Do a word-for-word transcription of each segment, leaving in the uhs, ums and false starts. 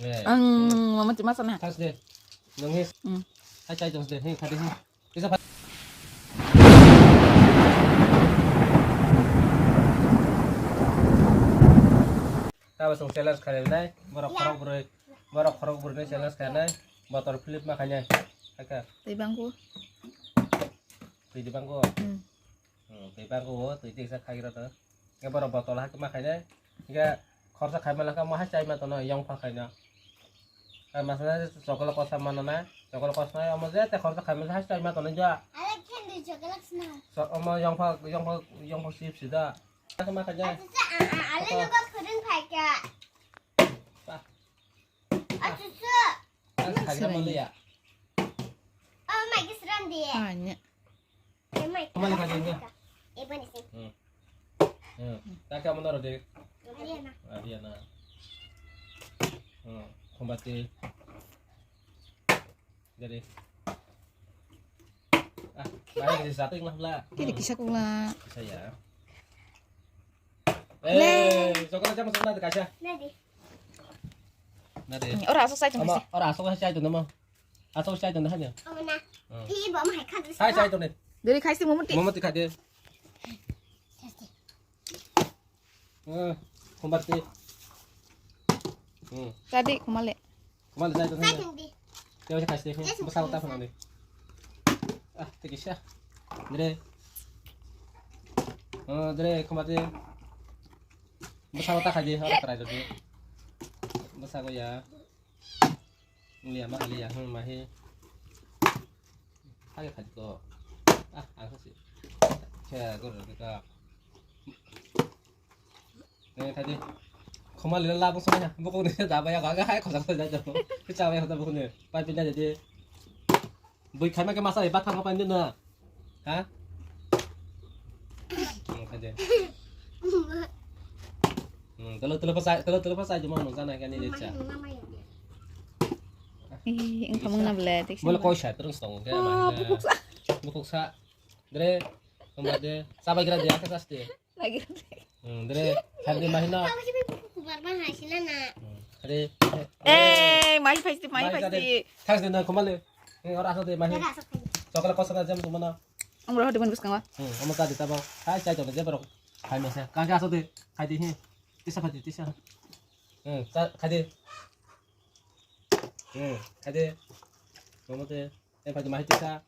Ang mama cuma sana. Khas de. Nang he. Hmm. Hai chai tong de. He khadi he. Kisa pa. Tabo song challenge khainai. Borok khorok boroi. Borok khorok boroi challenge khainai. Motor flip ma khainai. Haka. Tei bangku. Tei di bangku. Hmm. Hmm, tei bangku o, tei tei sa khagira to. Hingke borok botol hai ma khainai. Hingke khorsa khaima langkha mo hai chai ma tono yong pha khaina. Hai masana chokolo kosa manana, chokolo kosa omo je te khorsa khaima hai chai ma tono ja. Ale kendi chokolo sna. So omo yong pha, yong pha, yong pha sip sida. Hai ma khainai. Achuchu, a, a, ale nogo khurung phaikha. Pa. Achuchu. Hai khaina maliya. Oh, mai kisran dia. Anya. Kemai. Kemai ka jengga. Ibu ni sih. Hmm. Hmm. Tak kamu naro de. Ariana. Ariana. Hmm. Kombati. Jadi. Ah, baik di satu yang lah. Kiri kisah kula. Kisah ya. Eh, coklat jam sana de kaca. Nadi. Nadi. Ora asok sai tong. Ora asok sai tong nama. Asok sai tong hanya. Oh na. Pi bo mai khan. Hai sai tong ne. Deri khai si momo ti. Momo ti khai de. Eh, khumbar ti. Hmm. Tadi khumale. Khumale sai tong hanya. Kau sai khai si. Basa uta khumale. Ah, tiki sha. Dre. Oh, dre khumbar ti. Basa uta khai de. Ora try de. Basa ko ya. Liya ma liya hung ma he. Hai khai ko. Ah, ang si. Khe go ro ka. Ne khai di. Khoma le la bung sona. Bukung ni da ba ya ga ga hai khosa khosa ja. Kicha ba ya khosa bukung ni. Pai pin ja jadi. Bui khai ma ke masa ba thang pa ni na. Ha? Hmm, khai de. Hmm, telo telo pasai, telo telo pasai juma no jana kani de cha. Ih, engkha mung na ble, tik. Bole koi sa terus tong ke. Ah, bukuk sa. Bukuk sa. Dre, kemba de. Sabai kira de, akas aste. Lagi. Hmm, dre, khai de mahina. Kubar bang hai sila na. Hmm, khai de. Eh, mai phai sti, mai phai sti. Thas de na khoma le. Eh, ora aso de mahi. Chokla kosa na jam tumana. Ang roh de ban bus kangwa. Hmm, amo ka de tabo. Hai chai to de borok. Khai mesa. Ka ka aso de. Khai de he. Tisa khai de tisa. Hmm, khai de. Hmm, khai de. Momo de. Eh, khai de mahi tisa.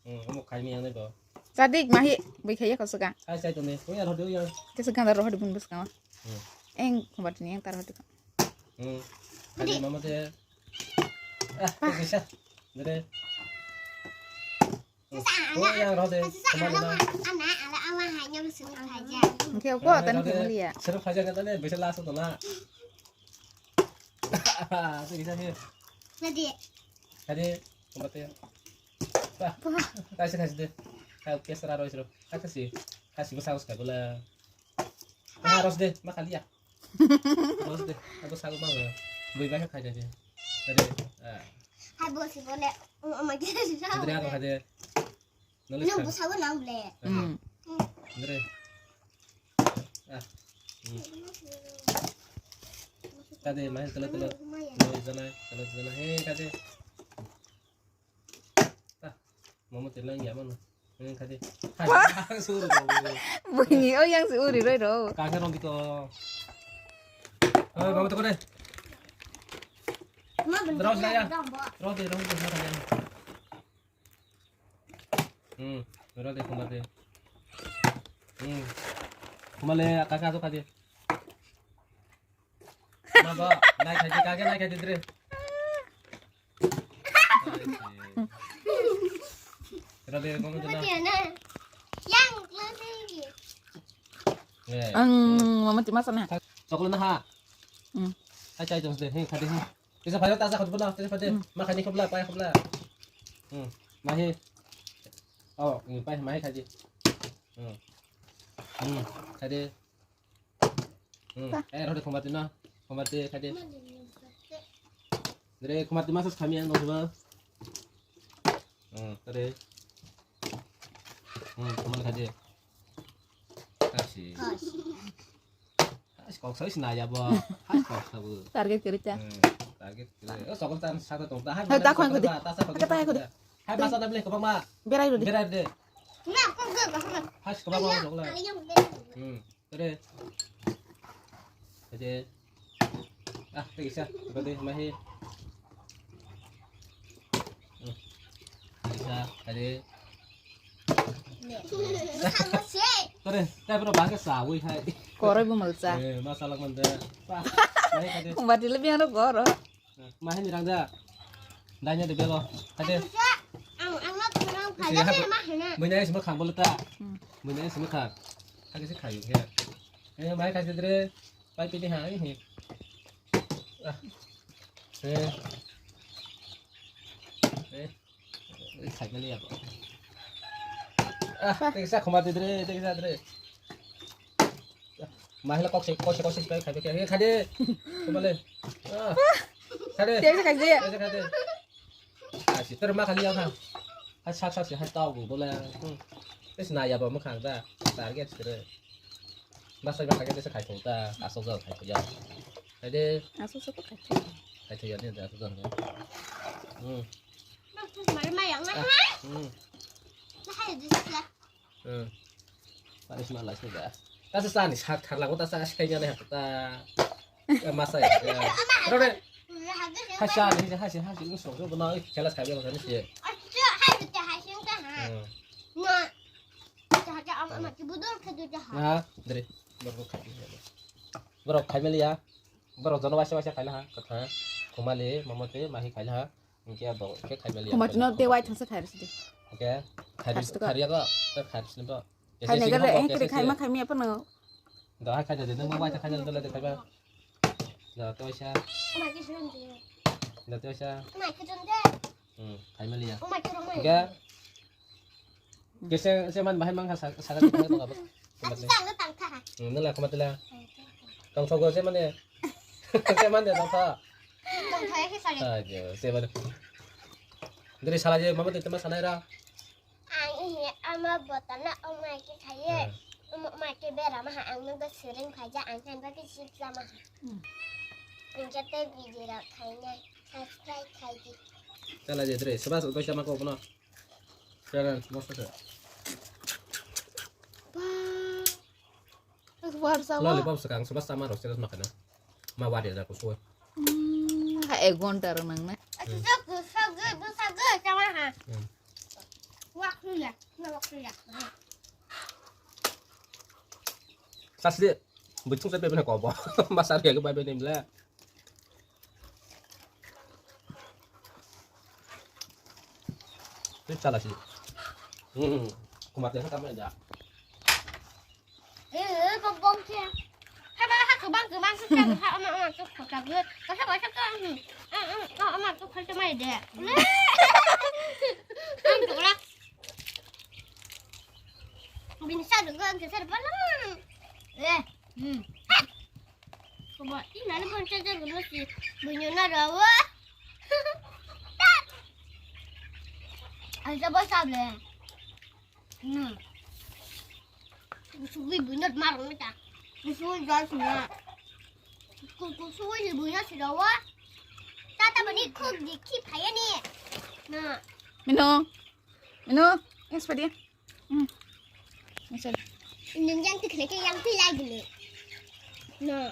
Hmm, omo khai mi yang bo. Sadik mahi bui khaiya ko suka. Hai sai tone. Oi ar hodi oi ar. Ke suka dar hodi bun bus kama. Hmm. Eng khumbat ni eng tar hodi. Hmm. Hadi mama te. Ah, bisa. Dere. Oi yang hodi. Ana ala ama hai nyam sung khaja. Ke ko tan ke mulia. Seru khaja kata ne bisa langsung tona. Sigi sa sigi. Nadi. Hadi, kumbate. Wah, kasi kasi de. Kau kesra roi sro. Kasi, kasi basa uska gula. Ah, ros de, makaliya. Ros de, aku sagu bang. Bui bang khai de. Hadi, ah. Hai bosi bole. Oh my god. Hadi, aku hadi. Nang busago nang ble. Hmm. Andre. Ah. Hmm. Kade mai tala tala. Tala jana, tala jana. He kade. Ah. Mama telang ya mana? He kade. Hai. Suru. Bunyi oh yang si uri roi ro. Kage rong gitu. Eh, mama toko deh. Terus lah ya. Terus deh, terus deh. Hmm, ora de, kumar de. Hmm. Kumale, kaka to kade. Ma ba, nai khai de, kage nai khai de dre. Ora de, kumar de na. Yang, yang. Eh. Ang mama ti masa na. Choklo na ha. Hmm. Ai chai tong de, he khade he. Tisa phai ta sa khot bula, tisa phai de. Hmm. Ma khai ni khobla, pai khobla. Hmm. Ma he. Oh, hmm, pai ma he khai de. Hmm. Hmm. Khai de. Hmm. Eh, rode khomati na. Khomati khai de. Dre khomati ma sa khami ang dong ba. Hmm, khai de. Hmm, khomati khai de. Kasi. Kasi. Hai, kok sai sina ya bo. Hai, kok sabu. Target kerja. Hmm, Target. O sokol tan sata tong ta. Hai, ta khoi khoi de. Ta sa khoi. Ta hai khoi de. Hai, masa na bile kobang ma. Berai ro de. Berai de. Na, kok ge ga hana. Hai, kobang ma sokol. Hmm. Tere. Tere. Ah, tei kisa. Tadi mahi. Hmm. Kisa, tadi. Tore, tai bro bangke sa wi hai. Koroi bo malcha. Eh, masalak mande. Pa, mahi kade. Kumba dile biang ro goro. Mahi ni rangda. Danya de belo. Kade. Ang, ang nak kurang Isi kaya hap-, ni mah na. Muina isi makhang bolo ta. Hmm. Muina isi makhang. Kade si khayu ya. Eh, mahi kade dre. Pai pini ha, eh. Ah. Eh. Eh. Khai mali ya. Ah, tei kisa khoma de dre, tei kisa dre. Mahila kok se, kok se, kok se, khai, khai, khai, khai de. Khoma le. Ah. Khai de. Tei kisa khai de. Tei kisa khai de. Ah, si ter ma khai ya kha. Ha sak sak si ha tau bu bole. Hmm. Tes na ya ba ma khang da. Target sere. Basa ba khai de se khai thung ta. Asok ja khai ya. Khai de. Asok sok khai. Khai ya de asok ja. Hmm. Mari mayang na. Ah, hmm. Na hai di sa. Hmm. Panis malas ni ba. Ta sa ni sak thar lago ta sa sai ya ne ta. Ya masa ya. Rode. Hasa ni hasa hasa ni so so na khela sai ya ni se. Acha hai ta hai sing ta ha. Hmm. Na. Ta ha ama ki budol khe ta ha. Ha, dre. Borok khai. Borok khai mali ya. Borok jono waisa waisa khaila ha. Kotha. Khumali, mamate, mahi khaila ha. Hingke bo khe khai mali. Khumali no te wai thangsa khai risi de. Oke. Khai risi khai ya ko. Khai risi bo. Khai ne gare, eh, kiri khai ma khai mi apa no? Da khai de, de mo wai khai de, de khai ba. Da to sa. Da to sa. Hmm, khai mali ya. Oke. Kese se man bahai mang sa sa ka tong ka ba. Aku sang tang kha. Hmm, nela kama tela. Tong sogo se mane. Se mane tong kha. Tong kha ke sare. Ayo, se mane. Dari sala je mama tete ma sanai ra. Ang ihi ama botana omai ke khaye. Hmm. Omai ke bera ma ha ang nang sering khaja ang kan ba ke sip sama. Hmm. Ang jate video ra khaina subscribe khaji. Chala je dre, sebas utai sama ko kono. Kaya mosto se. Wah, sama. Lollipop sekang sebas sama ro, serius makana. Ma wadi ada kusui. Hmm, ha, ek ghonta ro nang na. Hmm. Sag, sag, sag, sama ha. Hmm. Wak suya, na wak suya. Sasli, bucung sa bebe na kobo. Masar ya ke bebe ni mla. Ini salah sih. Hmm, kumat ya sama aja. Eh, kok bong sih. Sama ha kebang kebang sih kan. Ha ama ama tuh kota gue. Kasa kasa tuh. Hmm. Ah, ah, ah, ama tuh kota mai deh. Ang tuh lah. Bin sa dulu kan kesa depan. Eh, hmm. Coba ini mana pun saja dulu sih. Bunyuna rawa. Aja bos able. Hmm. Kusugui buinat marang mita. Kusugui gal sina. Ku-, kusugui buinat sida wa. Tata bani khuk di khi phaya ni. Na. Mino. Mino. Yang sepedi. Hmm. Yang sepedi. Ini yang tu kena ke yang tu lagi ni. Na.